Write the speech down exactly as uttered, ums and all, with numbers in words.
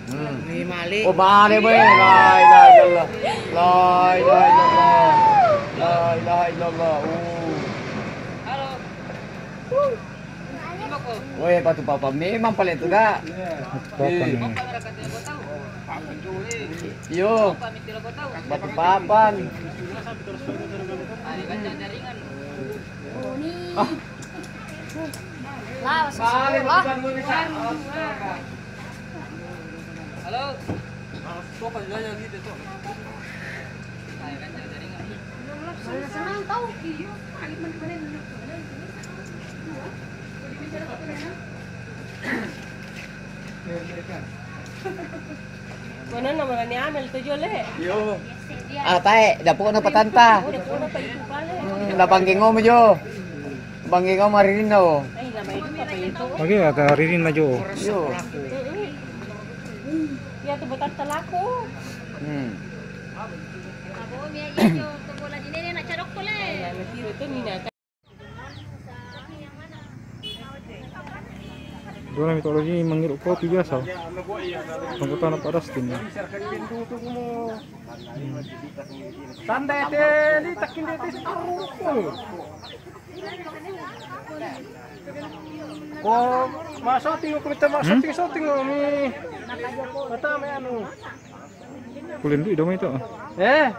Hmm. Ni mali. Oh, mali, boy. La ilaha illallah. La ilaha illallah. La ilaha illallah. Oh. Halo. Woi, batu papa memang paling itu, Kak. Papa ni. Yo. Batu papan. Ah. Lah, masuk sekolah. Halo. Senang tahu. Mana nama ni Amel tu, Jol, eh? Yo. Ah, tae, dapur na patanta. Oh, dapur na pa itu pale. Hmm, dapang gengo mo jo. Bang gengo maririn na, oh. Ay, lamay itu pa pa itu. Oke, ada ririn na jo. Yo. Ya tu betat talaku. Hmm. Abo mi aja jo, tu bola di nene na carok pale. Nah, itu ni na. Dua mitologi mangiru kopi biasa. Tunggu tanah pada stin. Tanda ete, di takin ete, ko, maso tingo ko, mita maso tingo, so tingo mi. Mata me anu. Kulen du ido mo ito. Eh.